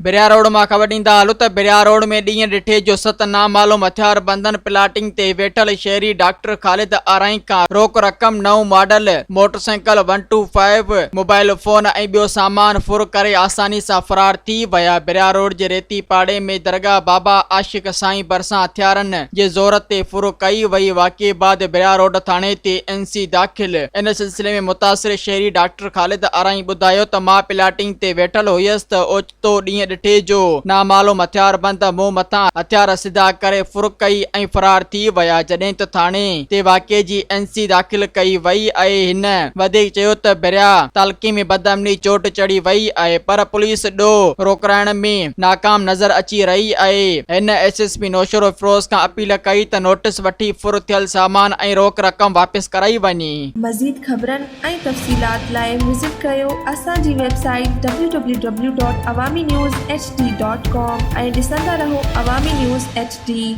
بريا road مان خبر ڏيندا هلو ته بريا روڊ ۾ ڏينهن ڏٺي جو ست نامعلوم هٿياربندن پلاٽنگ تي ويٺل شهري ڊاڪٽر خالد آرائين کان روڪ رقم، نئون model motorcycle, one two five mobile phone ۽ ٻيو سامان ڦر ڪري آساني سان فرار ٿي ويا. بريا روڊ جي ريتي پاڙي ۾ درگاهه بابا عاشق سائين ڀرسان هٿيارن جي زور تي ڦر ڪئي وئي. واقعي بعد بريا روڊ ٿاڻي تي اين سي داخل. ان سلسلي ۾ متاثر شهري ڊاڪٽر خالد آرائين ٻڌايو ته مان پلاٽنگ تي ويٺل هيس ته اوچتو ڏينهن ڏٺي جو نامعلوم هٿياربند مون مٿان هٿيار سڌا ڪري ڦر ڪئي ۽ فرار ٿي ويا جڏهن ته ٿاڻي تي واقعي جي اين سي داخل ڪئي وئي آهي هن وڌيڪ چيو ته ڀريا تعلقي ۾ بدامني چوٽ چڙهي وئي آهي پر پوليس ڏوهه روڪرائڻ ۾ ناڪام نظر اچي رهي آهي هن ايس ايس پي نوشهروفيروز کان اپيل ڪئي ته نوٽيس وٺي ڦر ٿيل سامان ۽ روڪ رقم واپس ڪرائي وڃي. مزيد خبرن ۽ تفصيلات لاء وزٽ ڪريو اسان جي website W W W dot Awami news H D dot com ۽ ڏسندا رهو عوامي نيوز ايڇ ڊي.